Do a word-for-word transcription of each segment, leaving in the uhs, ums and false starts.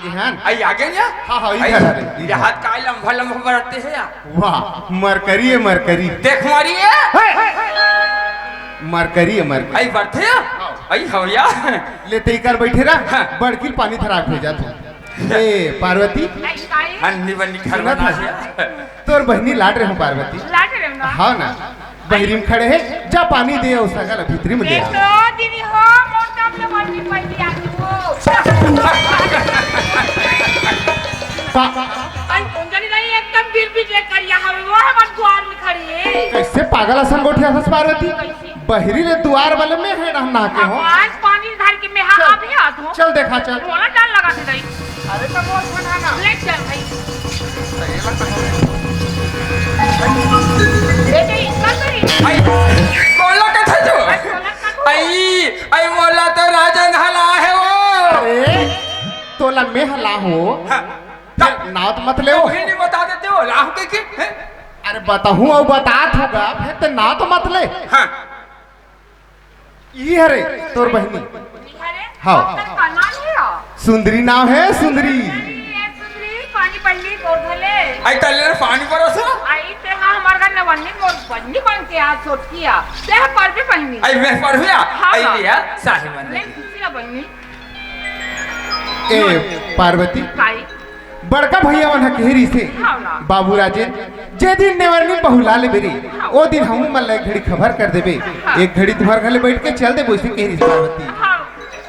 इहान? आई आगे ना? हाँ, हाँ, आई, इधर आ रे, इधर। ये हाथ काय लंबा लंबा बढ़ते है यार। वाह, मरकरी है, मरकरी। देख मारी है। हे! मरकरी है, मरकरी। आई बढ़ते है? हाँ। आई हो यार। ले ते इकर बैठे रह, हाँ। बड़की पानी थरा भेजा तू। ए, पार्वती। आई, आई। अन्नी बन्नी घर सुनत बना हस? दिया। तोर बहिनी लाड रहे हो, पार्वती। लाड रहे हो ना? हाँ ना। बहिरी में खड़े हे, जा पानी दे अउ सगा ल भीतरी में ले आ। देखो दीदी हो, मोर तब ले मर्जी पैदी आती हो। पा- अरे कौन जानी नहीं, एकदम बिल भी चेक कर यहाँ हवे, वो हमर द्वार में खड़ी है। कैसे पागल असन गोठियाथस पार्वती? कैसे? बहिरी ले दुआर वाले में है ना, ना के हो। आज पानी धर के मैं हाँ चल, अभी आत हूँ। चल देखा, चल। मोला डर लगा दे रही। अरे तो मोर ठंडा ना। ले चल भाई। बेटे, इतना तो नहीं। आई, कोला कथा जो। आई, कोला कथा। आई, आई, मोला तो राजन हला है वो। अरे, तोला मैं हला हो। हाँ। फिर नाव तो मत ले। वही नहीं बता देते हो, लाभ के, के, हैं? अरे, बताहूँ अउ बतात होगा, फिर तो नाव तो मत ले। हाँ। ई हरे तोर बहिनी। ई हरे? हाँ। ओकर का नाम हे? सुंदरी नाम हे, सुंदरी। अरे, सुंदरी, पानी पल्ली गोड़ धले। आई तले पानी परोस। आई ते हाँ, हमार घर नवन्नी मोर बन्नी बन के आ, छोटकी आ। ते हाँ, पर भी बहिनी। आई मैं पर हुआ। हाँ, आई हाँ। लिया, साहिब बन ले, गई। खुशी ना बहिनी। ए, पार्वती। काई? बड़का भैया मन ह कहे रिहिसे, हाँ ना। बाबू राजेन, जे दिन नेवरनी बहुला लेबे रे, हाँ। ओ दिन हमू मन ला एक घड़ी खबर कर देबे। हाँ। एक घड़ी तुम्हर घर ले बैठ के चल देबो, अइसे कहे रिहिसे पार्वती। हाँ,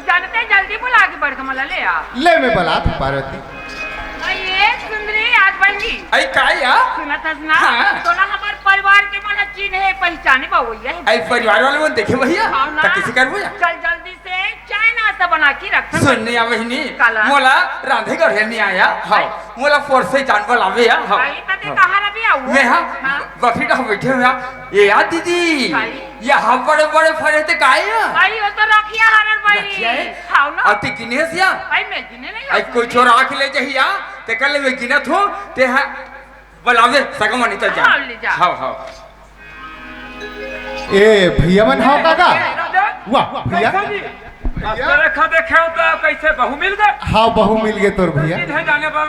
जानते जल्दी बुला के बड़का मन ला ले आ। ले मैं बलात हूँ पार्वती। अरे सुंदरी, आज बहिनी। अई का या? सुनत हस ना? हाँ। तोला हमर परिवार के मन ह चिन्हे पहिचाने बा, वही है। अई परिवार वाले मन देखे भैया, हाँ ना। त कइसे करबो या? चल जल्दी से चाय नाश्ता बना के रख। सुन ने या बहिनी, काला? मोला रांधे गढ़े नहीं आया। हाँ, आई। मोला फोर्स से जान वाला आवे या। हाँ। आई, त ते हाँ। कहाँ रबे आऊ? मैं हाँ, हाँ। बफेट हाँ बैठे हुआ। ए या दीदी, आई। ये हाँ बड़े बड़े फरे ते काय हे? आई, वो तो रखिया हरन भाई। रखिया है? हाँ ना। अउ ते गिनेस या? आई, मैं गिने नहीं आई, हूँ। कोई चोरा के ले जाही या? ते कल मैं गिनत हूँ, ते हाँ, बोलावे, सगमनी तो जा। हाँ, ले जा। हाँ, हाँ। ए, भैया मन हव का गा? वाह, भैया। कैसे जी? भैया। अस तरह का देखे हो तो कैसे बहू मिल गए? हाँ, बहू मिल गए तोर भैया। चीज है जाने पर,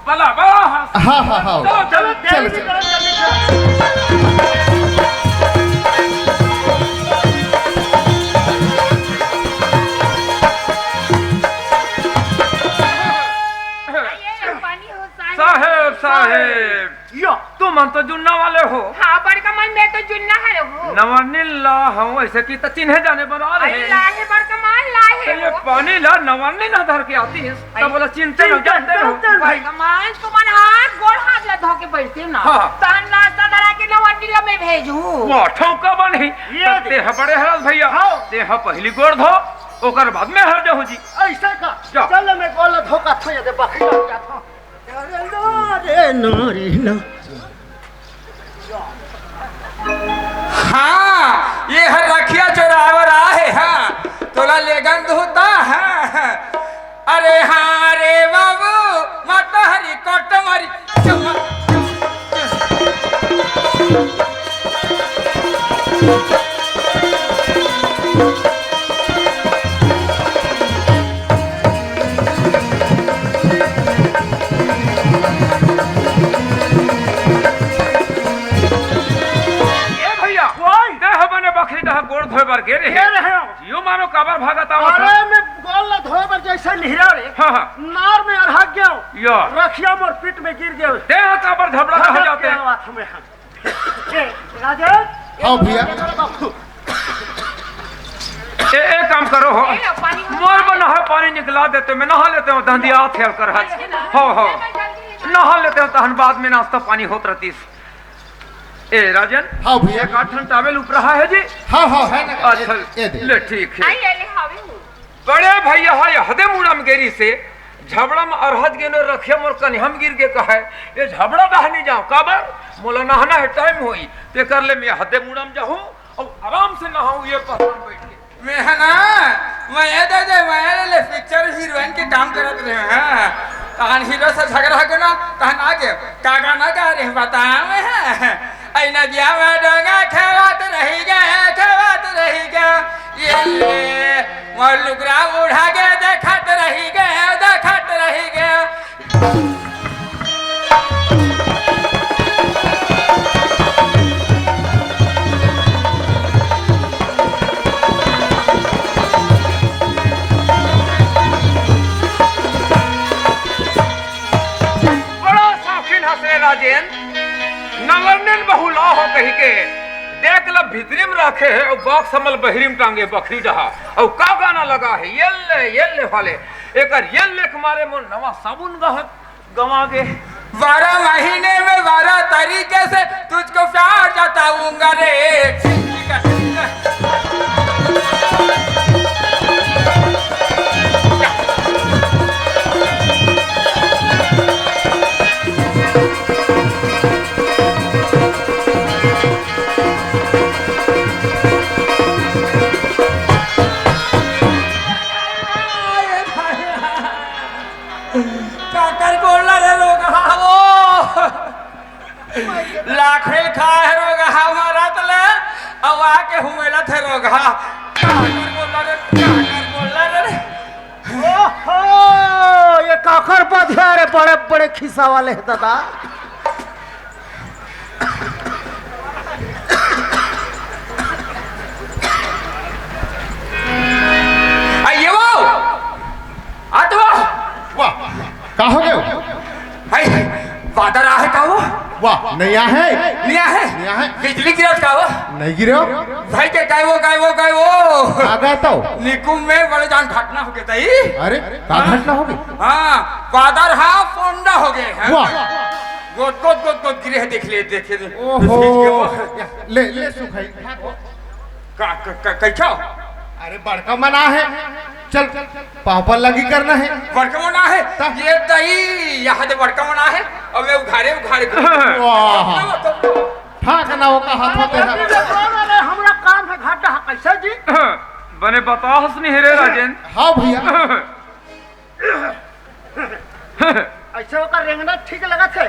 बला, बला, हाँ। हाँ, हाँ, हाँ। चलो, चलो, चलो, जल्दी चलो। करो, जल्दी करो। आइए, पानी हो, साहेब। साहेब, साहेब। यो, तुमन तो जुन्ना वाले हो। हाँ, बड़का मन, मैं तो जुन्ना हरे हूँ। नवरनिन ला हूँ, ऐसे कि त चिन्हे जाने बना रहे। अरे, लाहे बड़का मन, लाहे तो ये हो। पानी ला नवरनिन धर के आतिस, अरे, तब बोला चिंता न चिंता जानते हो। न जानते हो। बड़का मन, तुमन हाथ, गोड़ हाथ ला धो के बैठते ना। हाँ। तहन नाश्ता धरा के नवरनिन ला मैं भेजू। वाह, ठौका बन ही। ये तब दे। ते ह बड़े हरस भैया, हाँ। ते ह पहली गोड़ धो, ओकर बाद में हर जाहू जी। ऐसा का? जा। चल, मैं गोड़ ला धो का थो, ये दे बकरी ला जाथो। अरे ना रे ना। हाँ, ये हर रखिया चोरावर आहे, हाँ, तोला लेगन दूता, हाँ, हाँ। अरे हाँ रे बाबू, माता हरी कोट मारी, चुम्मा, चुम्मा, चुम्मा। ए भैया, ओए। ते ह बने बखरी डहा गोड़ धोए बर गे रहे। गे रहे हो। जियो मानो काबर भागत आवत अरे, ह? मैं गोड़ ला धोए बर जैसे निहरा रे। हाँ, हाँ। नार में अरहक गयो। या। रखिया मोर पीठ में गिर गयो। ते ह काबर झबड़ा कहा जाते हैं? आवाज हमें हम। ए, राजेश। हाँ भैया। ए, ए काम करो हो। ए लो, पानी हो। मोर में नहा पानी निकला देते, मैं नहा लेते हूँ, धंधी आ खेल कर हज। हो, हो। नहा लेते हूँ, तहन बाद में नाश्ता पानी होत रहतीस। ए, राजन। हाँ भैया। एक आठ ठन टावेल उपरहा है जी। हाँ, हाँ, है ना। अच्छा, ए, ए दे। ले, ठीक है। आई, आई, ले, हावे हूँ। बड़े भैया ह हदे मुड़ा म गे रिहिसे, झबड़ा म अरहत गेनो रखिया मोर कनिहा म गिर गे कहय, ये झबड़ा डहा नी जाव, काबर? मोला नहाना हे, टाइम होही, तेकर ले मैं हदे मुड़ा म जाहूँ अउ आराम से नहाहूँ ये पथरा म बइठ के। मैं ह ना, मैं ए दे दे, मैं ए ले पिक्चर हीरोइन के काम करत रहेंव, हाँ। तहन हीरो से झगड़ा हो गे ना, तहन आ गे, का गाना गा रहे बता, मैं ह। ऐ नदिया में डोंगा खेवत रहि गे, खेवत रहि गे। ये ले, मोर लुगरा उड़ा गे, देखत रहि गे, देखत रहि गे। बड़ा शौकीन हस रे राजेन, नवरनेन बहुला हो कहिके। Deck ल भीतरी म राखे हे अउ box हमल बहिरी म टांगे बखरी डहा। अउ का गाना लगा हे, ये ले, ये ले वाले। एकर ये ले के मारे मोर नवा साबुन गह-, गंवा गे। बारह महीने में बारह तरीके से तुझको प्यार जताऊंगा रे। काकर गोल्लर हे रोगहा वो। लाखों खाए हे रोगहा मरत ले, अब आके हुमेलत हे रोगहा। काकर गोल्लर हे, काकर गोल्लर हे। ओहो, ये काकर बधिया रे, बड़े बड़े खिस्सा वाले हे दादा। आइए वो, आ तो वो। वाह, का हो गयो? हाय, बादर आहे का वो? वाह, नइ आहे। नइ आहे? नइ आहे। बिजली गिरत का वो? नइ गिरो। भाई के काय वो, काय वो, काय वो? आ गए तो। निकुम में बड़े जान घटना हो गए तई। अरे, का हाँ। घटना हो गई? हाँ, बादर हा फोंडा हो गए हैं। वाह। गोद, गोद, गोद, गोद गिरे हैं, देख ले, देख ले। ओहो। ले, ले, सुखाई। का, का, का, कैसा? अरे, बड़का मन आहे। चल, पापा लगी करना हे। बड़का मन आहे। ता? ये दही, यहाँ दे बड़का मन आहे। अब मैं उघारे, उघारे को। वाह। तब, तब, तब। ठाक ना हो का हाथ होते हैं। अरे, हमरा काम हे, घाटा है, कैसे जी? बने बताहस नहीं रे राजेन। हाँ भैया। ऐसे ओकर रेंगना ठीक लगत हे।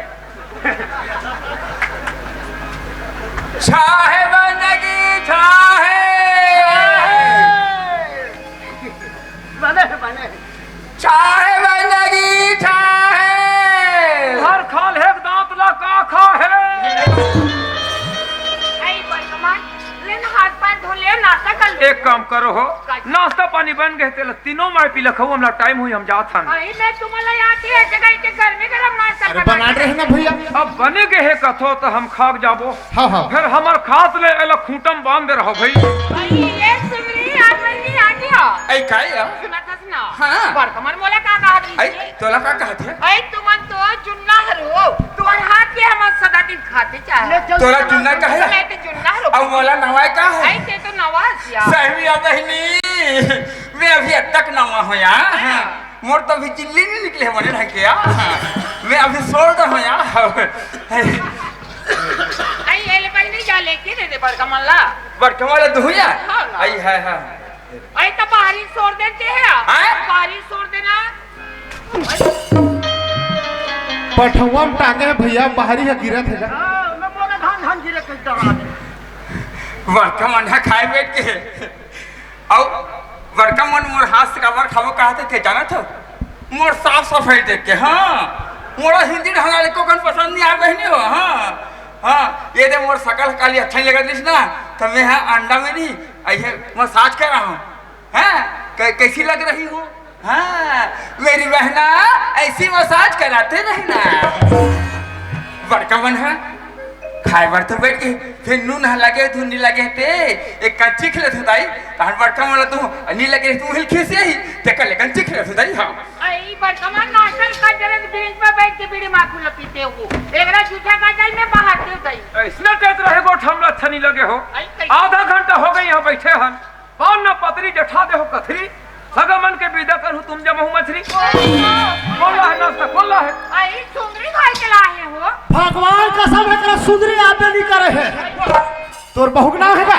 छाहे बंदगी छाहे। बने, बने। छाहे बंदगी छाहे। हर खाल हे दांत ला का खा हे। ऐ बर्तमान, ले ना हाथ पैर धो ले, नाश्ता कर ले। एक काम करो हो, का? नाश्ता पानी बन गए तेला तीनों माय पी लखऊ, हमला टाइम हुई, हम जात हन। अरे, मैं तुम्हाला याद ही है, जगह के घर में गरम नाश्ता अरे, बना बना रहे ना भैया। अब बने गए हे कथो तो हम खाक जाबो। हाँ, हाँ। फिर हमर खास ले एला खूंटम बांध दे रहो भाई। अरे, ये सुन रही, आज मैं नहीं आती हूँ। ऐ, काय है? सुना था ना। हाँ। बड़का मन मोला का कहा रही ऐ, थी? तोला का कहत हे? ऐ, तुमन तो जुन्ना हरो। तुम्हारे हाथ के हम सदा दिन खाते चाहे। ले चल। तोला जुन्ना कहे? मैं तो जुन्ना हरो। अब मोला नवाय का है? ऐ, ते तो नवा हस या। सहमिया बहिनी, मैं अभी अब तक नवा हूँ यार। हाँ। मोर तो अभी जिल्ली नहीं निकले हे, बने ढंग के यार। मैं अभी सोल्ड हूँ यार। ऐ, ये ले बहिनी, जा लेके दे दे बड़का मन ला। बड़का मन ला दुहू या? हाँ ना। ऐ, है, है। अरे, तो बाहरी छोड़ देते हैं। हैं? बाहरी छोड़ देना। पठवा में टांगे हे भैया, बाहरी हे गिरत हे गा। हाँ, मैं बोला धान धान गिरे कहीं दबा दे। बड़का मन ह खाए बैठ के। अउ बड़का मन मोर हाथ से काबर खाबो कहत हे, जानत हो? मोर साफ सफाई देख के, हाँ। मोला हिंदी ढंगा ले कोकन पसंद नहीं आ बहिनी हो, हाँ। हाँ, ये दे मोर सकल काली अच्छा नहीं लगत रहिस ना, तो मैं हा अंडा में नहीं, ऐसे मसाज कर रहा हूँ। हाँ, कै-, कैसी लग रही हूँ? हाँ, मेरी बहना ऐसी मसाज कराते रहना। बड़का मन है, खाए बर तो बैठ गए, फिर नून ह लगे, धुन नहीं लगे ते, एक का चीख ले तू दाई, तहन बड़का मन ला तू, नहीं लगे तू हिल खींच यही, ते कर लेकिन चीख ले तू दाई, हाँ। आई बड़का मन नाचल का जरे फ्रिज में बैठ के बीड़ी माखू ल पीते हो, एकरा जूठा का जल में बहाते हो दाई। ऐसना कहत रहे गोठ हमला अच्छा नहीं लगे हो, आई कैसे? आधा घंटा हो गए यहाँ बैठे हन। पान न पतरी जठा देहु कथरी, सगा मन के बिदा करहु तुम जमहु मछरी। कोन ला हे नाश्ता, कोन ला हे? आई सुंदरी भाई के लाहे हो। भगवान कसम हे, एकरा सुंदरी आबे नहीं करे हे। तोर बहू के नाम हे का?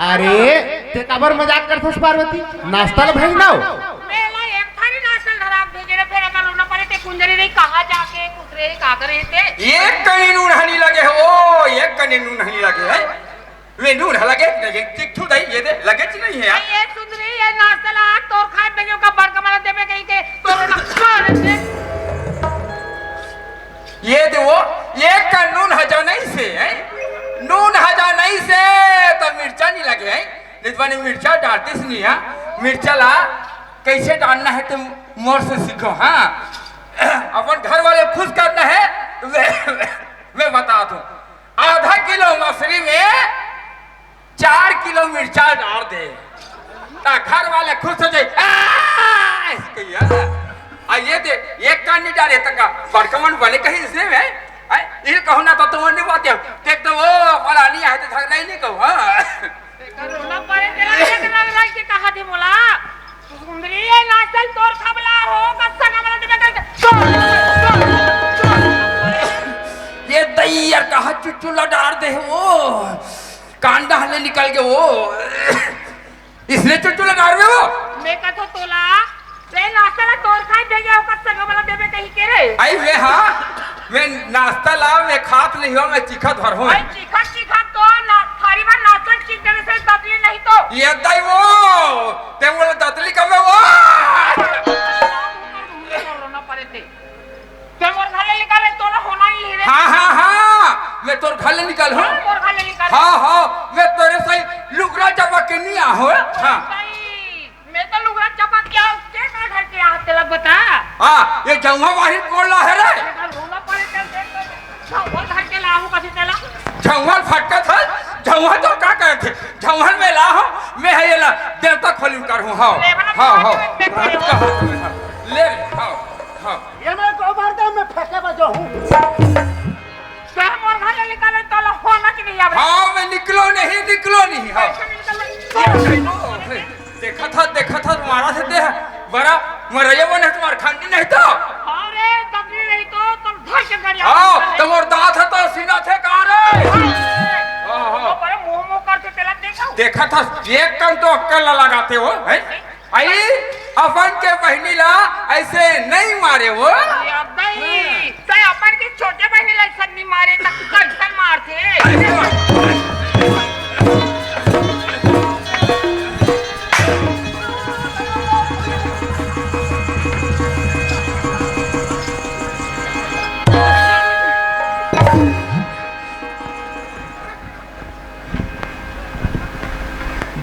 अरे, ते काबर मजाक करथस पार्वती? नाश्ता ल भेज ना हो। मेला एक थारी नाश्ता धरा भेजे रे, फेर अगर उन्हें परे ते कुंजरी नहीं कहा जाके कुतरे का करे ते। एक कनी नून हनी लगे हो, एक कनी नून हनी लगे है। वे नून ह लगे, लगे, चिट्ठू दई, ये दे, लगे च नहीं है यार। ये सुंदरी, ये नाश्ता ला, तोर खाए बेगे का बड़का वाला देबे कहिके, तोर ना खा रहे थे। ये दे वो, ये कानून हजा नहीं से, हैं? नून हजा नहीं से, तो मिर्चा नहीं लगे, हैं? नहीं तो मैंने मिर्चा डालतीस नहीं, हाँ? मिर्चा ला, कैसे डालना है, तुम मोर से सीखो, हाँ? अपन घर वाले खुश करना है, मैं, मैं बता दूं। आधा किलो मछली में चार किलो मिर्चा डाल दे, ता घर वाले खुश हो जाए। आ, ऐसे कहिए। आ, ये दे, एक कान नहीं डाले, तक बड़कमन बने कहीं इसने में, हैं? इल कहूँ ना तो तुम नहीं बात है। देख तो वो फलानी है तो झगड़ा ही नहीं कहूँ, हाँ। रोना पड़े तेरा, एक रंग रंग के कहा थे बोला। सुंदरी, ये नाचल तोर खबला हो, कस्सा का बोला, तुम्हें कर-, ये दई यार, कहा चुचुला डाल दे वो। कांदा हले निकल के वो। इसने चुचुला डाल रहे हो? मैं कथो तोला, रे नाश्ता ला तोर खाए दे गया, ओकर संग वाला देबे कहीं के रे। आई वे हाँ, मैं नाश्ता ला, मैं खात नहीं हो, मैं चीखत भर हूँ। आई चीखत चीखत तो ना, थारी बार नाश्ता चीख देने से दतली नहीं तो। ये दाई वो, ते बोले दतली कब है वो? रोना पड़े थे। ते मोर घर ले निकाले, तोला होना ही है रे। हाँ, हाँ, हाँ, मैं तोर घर ले निकाल हूँ। हाँ, मोर घर ले निकाल। हाँ, हाँ, मैं तोरे सही लुगरा जमा के नहीं आ हो। हाँ। सही, मैं तो लुगरा चपा क्या उसके का घर के आ, तेला बता। हाँ, ये जंगवा बाहिर कोला है रे। ये घर रोना पड़े, चल देख तो। हाँ, वो घर के लाहू कभी तेला। झंगल फटका था, झंगल तो का कहते? झंगल में ला हो, मैं है ये ला, देवता खोली कर हूँ, हाँ। ले बना, हाँ, हाँ। मैं, मैं, मैं, ले, हाँ, हाँ। ये मैं गोबर दे में फेंके बजो हूँ। क्या मोर घर ले निकाले तो ला होना कि नहीं अब? हाँ, मैं निकलो नहीं, निकलो नहीं, हाँ। कैसे निकल रही? ये नहीं, ओ, हे, देखा था, देखा था, तुम्हारा से दे, बड़ा मरैया बने तुम्हारे खानदान नहीं तो। अरे, तकलीफ नहीं तो, तुम धर के कर हाँ, तुम्हारे दांत है तो सीना थे कहाँ रे? हाँ, हाँ। बड़े मुंह मुंह करके तेला देखा। देखा था, एक कन तो अक्कल ला लगाते हो, हैं? आई, अपन के बहिनी ला ऐसे नहीं मारे वो। ये अब नहीं, ते अपन के छोटे बहिनी ला ऐसा नहीं मारे, तक कैसन मारते?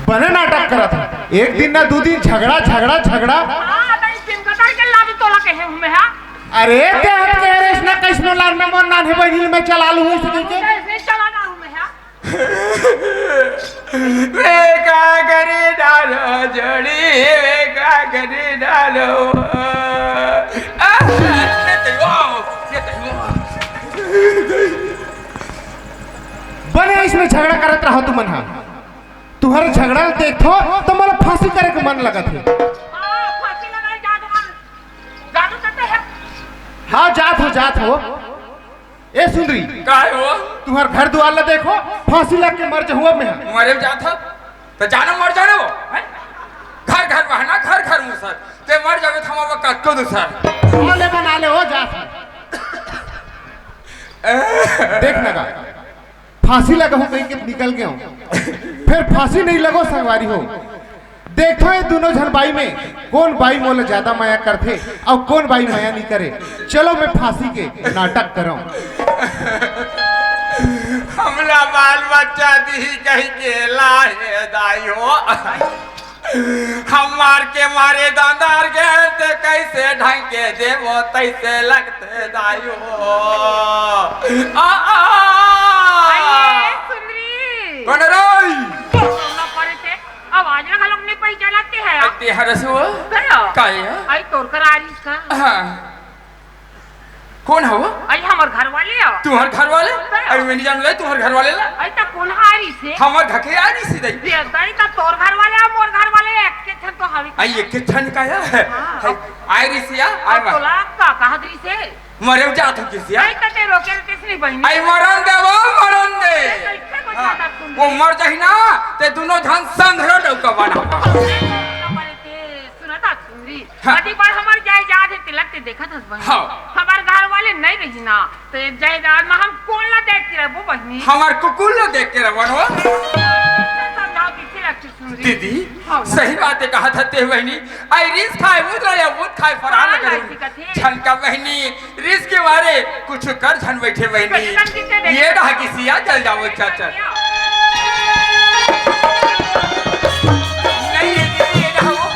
बने नाटक करत हे। एक दिन ना दू दिन झगड़ा, झगड़ा, झगड़ा। हाँ, तो इस दिन कतर के लाभी तोला कहे हूँ मैं, हाँ? अरे, ते हट के रे, इसने कैसनो लार में मोर नान्हे बहिनी में चला लूँ, इसे कह के। मैं इसने चला ना हूँ मैं, हाँ? मैं का करे डालो जोड़ी, मैं का करे डालो। आ, ये तो, ये तो, बने इसमें झगड़ा करत रहो तुमन हा। तुम्हारे झगड़ा देखथो तो मोला फांसी करे के मन लगत हे। हाँ, फांसी लगाए जादू मन, जादू करते हैं। हाँ, जात हो, जात हो। ए सुंदरी, का हे वो? तुम्हार घर दुआर ला देखो, फांसी लग के मर जहूँ अब मैं। मरे जात हो? तो जानो मर जानो वो, हैं? घर घर बहना, घर घर मुसर। ते मर जावे तो हम अब कत्तो दूसर। बना ले, बना ले, हो जात हो। देख नगा, फांसी लगहूं कहिके निकल गेंव, फेर फांसी नहीं लगो संगवारी हो। देखो ये दूनों झन बाई में कोन बाई मोला ज्यादा मया करथे अउ कोन बाई मया नहीं करे। चलो मैं फांसी के नाटक करंव। हमला बाल बच्चा दिही कहिके लाहे दाई हो। हम मार के मारे दांदार के ते कैसे ढंग के देवो तैसे लगते दाई हो। आ, आ, आ। अरे सुंदरी। कौन रे? कौन ना पड़े थे? आवाज ना घलोक नहीं पहचानते हैं। अते हरस हो? गया। का हे? आई तोर कर आ रही इसका। हाँ। कौन हव? आई हमर घर वाले आ। तुम्हार घर वाले? हाँ। अरे मैं नहीं जान रहे तुम्हार घर वाले ला। आई त कौन हारी से? हमर घर के आ रही सी दई। ये दई त तोर घर वाले आ, मोर घर वाले एक के छन तो हवे। आई एक के छन का या? हाँ। आई, आई रही सी या? आई अब मा। तोला का कहा दरी से? मरे जात हो किसी या? आई त ते रोके ते नहीं बहिनी। आई मरन दे वो, मरन दे। ए, कैसे को हाँ। जाता सुन? वो मर जाही ना, ते दोनों धन संघरो डौका बना। सुनता सुंदरी। हाँ। अति बार हमर जायदाद हे, तिलक ते देखत हस बहिनी। हाँ। हमर घर वाले नहीं रही ना, तो ये जायदाद में हम कौन ला देख के रहबो बहिनी? हमर कुकुर ला देख के रहबो न हो। समझाओ किसी लग सुंदरी। दीदी, हाँ। सही बात हे कहा था ते बहिनी। आई रिस खाए मुद्रा या मुद खाए फरार लगे। झनका बहिनी, रिस के मारे कुछ कर झन बैठे बहिनी। ये रहा कि सिया चल जाओ चाचा। नहीं, ये, ये रहा वो।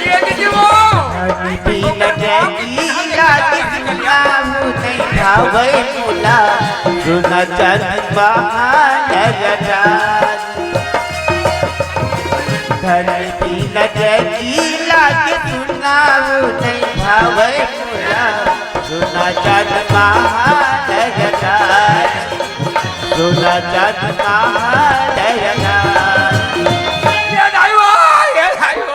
ये दीदी वो। धन बिन जगी लागे सुनाऊ नहीं भावे मोला, सुना चंद महाराजा। धन बिन जगी लागे सुनाऊ नहीं भावे मोला, सुना चंद महाराजा। सुना चंद महाराजा। ये दाई वो, ये दाई वो।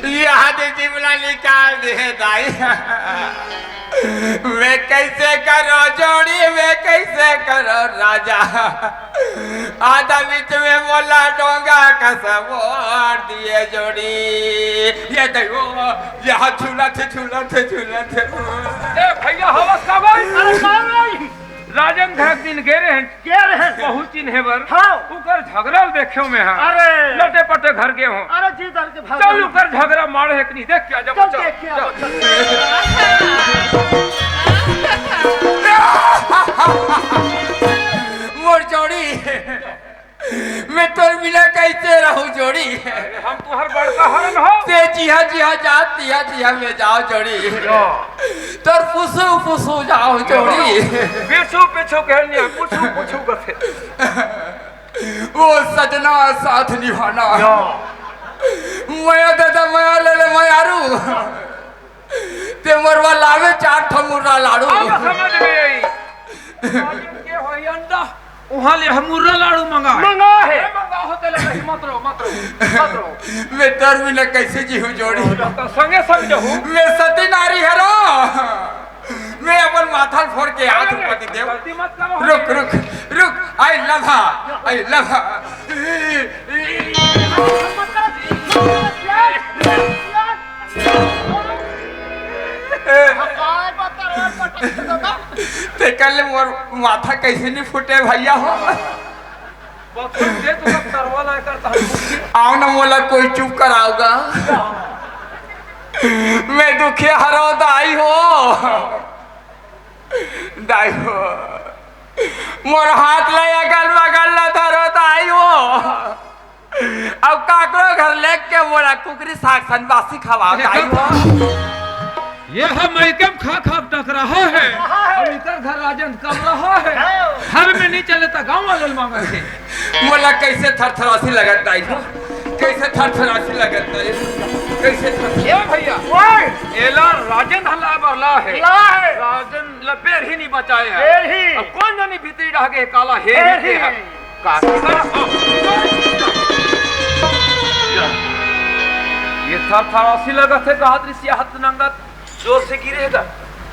यहाँ से जीवना निकाल दे दाई। मैं कैसे करो जोड़ी, मैं कैसे करो राजा। आधा बीच में मोला डोंगा कस मोड़ दिए जोड़ी। ये देखो, यहाँ झूला थे, झूला थे, झूला थे। ए भैया, हवस का भाई? अरे का भाई? राजन घर दिन गे रहे हैं। गे रहे हैं। बहू चिन्हे बर। हाँ। उकर झगड़ा देखे में, हाँ। अरे। लटे पटे घर गे हो। अरे जी, डर के भाग चल, गए। उकर झगड़ा मारे है कि नहीं, देख के आ जा, चल, बच्चा। देख के आ, चल। बच्चा। मोर जोड़ी, मैं तोर बिना कैसे रहूं जोड़ी? अरे, हम तुहर बड़का हरन हो। ते जिहा जिहा जात, तिहा तिहा मैं जाओ जोड़ी। यो। तोर पुसू पुसू जाओ जोड़ी। पीछू पीछू कहनिया, पुछू पुछू कथे। वो सजना साथ निभाना। यो। मया दादा, मया ले ले, मयारू। ते मोरवा लावे चार ठो मुर्रा लाड़ू। अब समझ में आई। के होई अंडा? उहाँ ले हम मुर्रा लाड़ू मंगा है। मंगा है। अरे मंगा होते लगा कि मत रो, मत रो, मत रो। मैं डर में न कैसे जीहू जोड़ी। तो संगे संग जहू। मैं सती नारी हरो। मैं अपन माथा फोड़ के हाथ अरे, ऊपर दे देव। गलती मत करो। रुक, रुक, रुक। I love her, I love her। ते कल मोर माथा कैसे नहीं फूटे भैया हो। बस दे तो सब तरवा ला कर तहन। आओ ना मोला कोई चुप कराओगा। मैं दुखे हरो दाई हो। दाई हो। मोर हाथ ला अगल बगल ला धरो दाई हो। अब काकरो घर लेके मोला कुकरी साग सन बासी खवाओ दाई हो। ये हम मइके म खा खा के टकराहा है। अब इकर घर राजन कब रहा है। घर में नहीं चले तो गाँव वाले मांगा थे। मोला कैसे थरथरासी लगत दाई हो। कैसे थरथरासी लगत दाई हो। कैसे थरथरा- ए भैया। ओए। एला राजन हला बरला है। ला है। राजन लपेर ही नहीं बचाए है। फेर ही। अब कौन जानी भीतरी रह गए काला हेर फेर ही। है। का, का, ये थरथरासी लगत है, कहा दृश्य हत नंगत जोर से गिरेगा।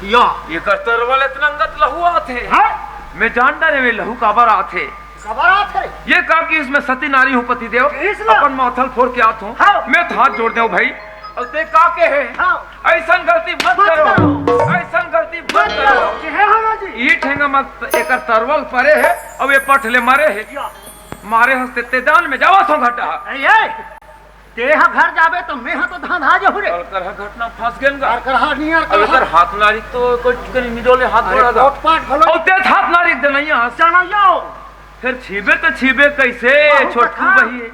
या। ये कर तरवल इतना नंगत लहू आथे। हाँ? मैं जान डारे में लहू काबर आथे। काबर आथे? ये का कि इसमें सती नारी हूँ पति देव, इसमें? अपन माथल फोड़ के आत हूँ। हाँ। मैं तो हाथ जोड़ देव भाई। अब ते का के है? हाँ। ऐसन गलती मत मत करो। करो। ऐसन गलती मत मत करो। करो। के है हमारा जी? ई ठेंगा मत एकर तरवल परे है, अब ये पट ले मरे है। या। मारे हंसते ते जान में जावा सो घटा। ए, ए, ते हा घर जाबे तो मैं हा तो धांधा जहू रे। और करहा घटना फंस गेन गा। और करहा नहीं यार अब करहा। इधर हाथ नारी तो कोई कहीं मिडोले हाथ अरे बढ़ा गा। कोट पाट भलो। और ते हाथ नारी दे नहीं हंस। जाना यो। फिर छीबे तो छीबे कैसे बहुत छोटकू कथा। बही।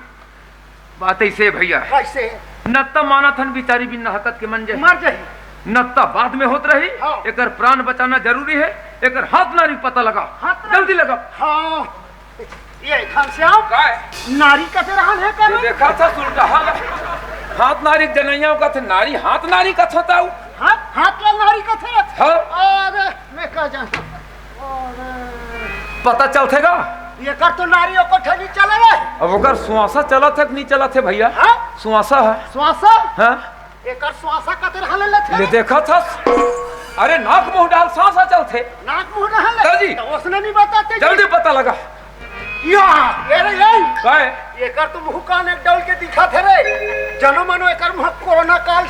बात ऐसे है भैया। कैसे? नत्ता माना थन बिचारी बिन नहकत के मन जाही। मर जाही। नत्ता बाद में होत रही। हाँ। एकर प्राण बचाना जरूरी है। एकर हाथ नारी पता लगा। हाथ नारी। जल्दी लगा। हाँ। ये घनश्याम। काय? नारी कथे रहन है ये करे? देखा था सुलटा हाल। हाथ नारी जनैया का थे नारी, हाथ नारी का छोताऊ। हाथ, हाथ ला नारी कथे रहत। हाँ। अरे, मैं का जान। अरे। पता चलथे गा? ये कर तो नारी ओकर ठे नहीं चले रे। अब ओकर श्वासा चलत है कि नहीं चलत है भैया? हाँ? श्वासा है। श्वासा? हाँ। एकर श्वासा कते रहले लेथे ले रे? देखा था। अरे नाक मुंह डाल श्वासा चलथे। नाक मुंह रहले? हाँ जी। तो उसने नहीं बताते जी। जल्दी पता लगा। या, ये रे, ये। काय? एकर तो मुंह कान एक डाल के दिखा थे रे। जनो मनो एकर मुंह कोरोना काल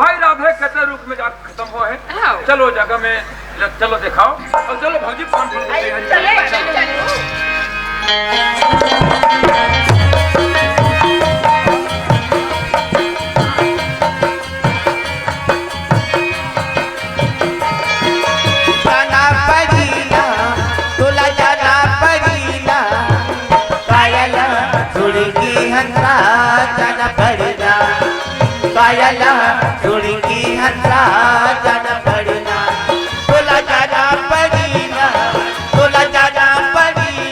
भाई राधे कते रूप में जाके खत्म हो है। हाँ। चलो जगह में, चलो दिखाओ। और चलो भौजी, पान फूल देते हैं। चलो, चलो, चलो। जाना पड़ी ना, तोला जाना पड़ी ना, कायल सुड़की हंसा जाना पड़ी ना, कायल सुड़की हंसा जाना पड़ी ना, तोला जाना पड़ी ना, तोला जाना पड़ी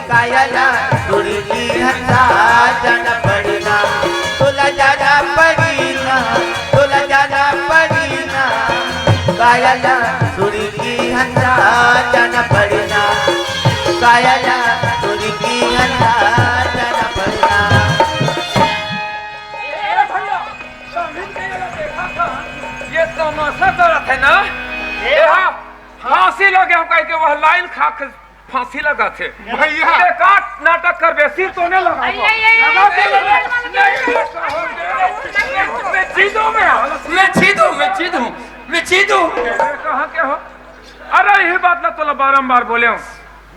कायला तुड़की हंसा जाना पड़ना, तोला जाना पड़ना, तोला जाना पड़ना। कायला तुड़की हंसा जाना पड़ना, कायला तुड़की हंसा जाना पड़ना। ए भैया, सभी के ये देखा था, ये तमाशा करत हे ना? ए हा, फांसी लगे हो कह के वह लाइन खा के फांसी लगा थे। भैया। बेकार नाटक करबे, सिर तो नहीं लगा। आई, आई, आई, लगा आई, दे, आई, लगा आई, दे। आई, आई, मैं जीतू, मैं, मैं जीतू, मैं जीतू, मैं जीतू। कहाँ के हो? अरे, यही बात ला तोला बारंबार बोले हूँ,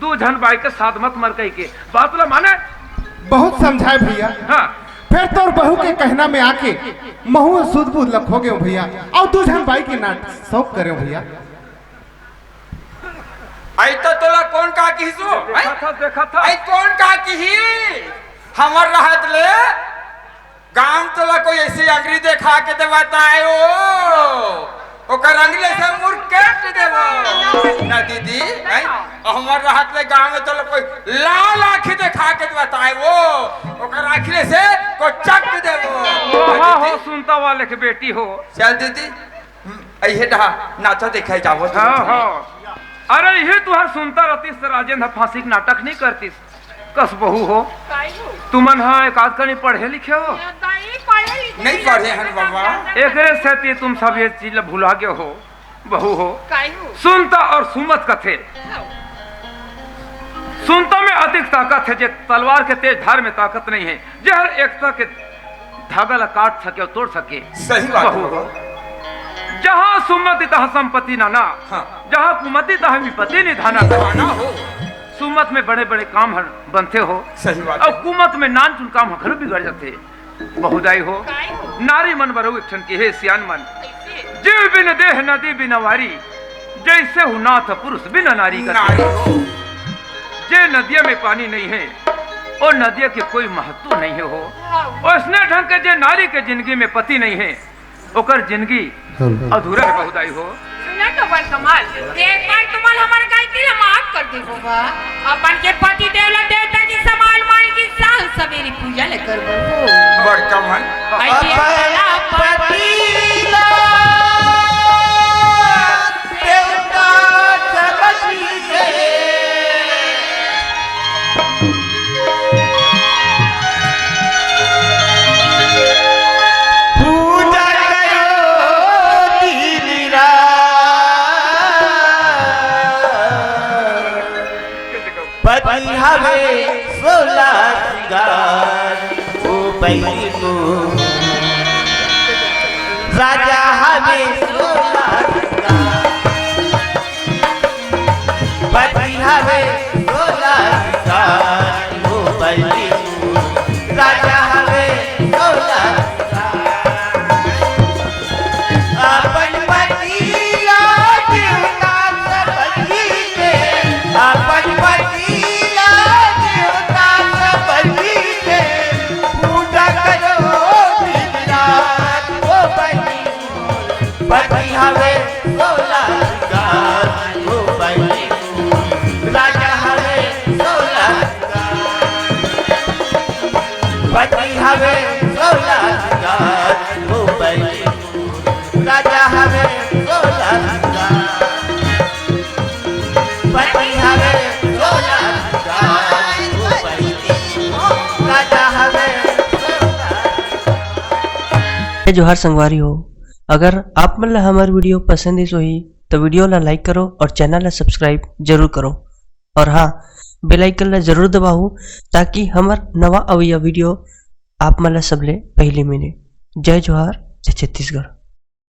दू झन बाई के साथ मत मर कही के बात ला माने। बहुत समझाए भैया। हाँ। फिर तोर बहू के कहना में आके महू सुध बुध लखो गयो भैया, और दू झन बाई के नाट शौक करे भैया। आई तो तोला कौन का किसु? देखा था, देखा था। आई कौन का किही? हमर रहत ले गांव तोला कोई ऐसी अंगरी देखा के दे बताए ओ, ओकर अंगरी से मुरकेट देबो। ना दीदी, आई हमर रहत ले गांव में तोला कोई लाल आंखी देखा के दे बताए ओ, ओकर आंखी से को चक देबो। वाह हो, सुनता वाले के बेटी हो। चल दीदी, अइहे डहा नाचा देखे जावत हाँ, रहत। हाँ। अरे, इही तुहर सुनता रहतिस त राजेंद्र फांसी के नाटक नहीं करतिस। कस बहू हो, काई हो? तुमन हा एक आध कनी पढ़े लिखे हो? नहीं पढ़े लिखे नहीं पढ़े हन बाबा। एकरे सेती तुम सब ये चीज ला भुला गए हो, बहू हो। काई हो? सुनता और सुमत कथे। हाँ। सुनता में अधिक ताकत है, जे तलवार के तेज धार में ताकत नहीं है, जे हर एकता के धागा ला काट सके और तोड़ सके। सही बात बहू है। हो। जहाँ सुमति तहाँ संपत्ति नाना, हाँ। जहाँ कुमति तहाँ विपत्ति निधाना। निधाना हो। सुमत में बड़े-बड़े काम हर बनथे हो। सही बात और है। कुमत में नानचुन काम हर घलो बिगड़ जाथे। बहुदाई हो। काय हो? नारी मन बरऊ एक ठन के हे सियान मन। कैसे? जीव बिन देह नदी बिन वारी, जैसे हो नाथ पुरुष बिन नारी का नारी हो। जे नदिया में पानी नहीं है, ओ नदिया के कोई महत्व नहीं है हो। हाँ। ओसने ढंग के जे नारी के जिंदगी में पति नहीं है, ओकर जिंदगी हेलो। अधूरा है बहुदाई हो। सुना तो बड़ कमाल, एक बार तुमन हमर गलती ला माफ कर दे बाबा। अपन के पति देव ला देवता के समान मान के सांझ सवेरे पूजा ला करबो। बड़ कमाल। ऐसे अपन पति ला देवता समझ के पूजा करो दिन रात। पति हवे सोला सिंगार, ओ बहिनी को। राजा हवे सोला सिंगार। पति हवे सोला सिंगार, ओ बहिनी को। राजा हवे सोला सिंगार। अपन पति ला देवता समझी के, अपन पति ला देवता समझी के, पूजा करो दिन रात ओ बहिनी। पति हवे सोला सिंगार ओ बहिनी, राजा हवे सोला सिंगार। पति हवे सोला सिंगार ओ बहिनी, राजा हवे सोला सिंगार। पति हवे सोला सिंगार ओ बहिनी, राजा हवे सोला सिंगार। जय जोहार संगवारी हो, अगर आप मन ला हमर video पसंद आइस होही, तो video ला like करो और channel ला subscribe जरूर करो। और हाँ, bell icon ला जरूर दबाओ, ताकि हमर नवा अवइया video आप मन ला सबले पहली मिले। जय जोहार, जय छत्तीसगढ़।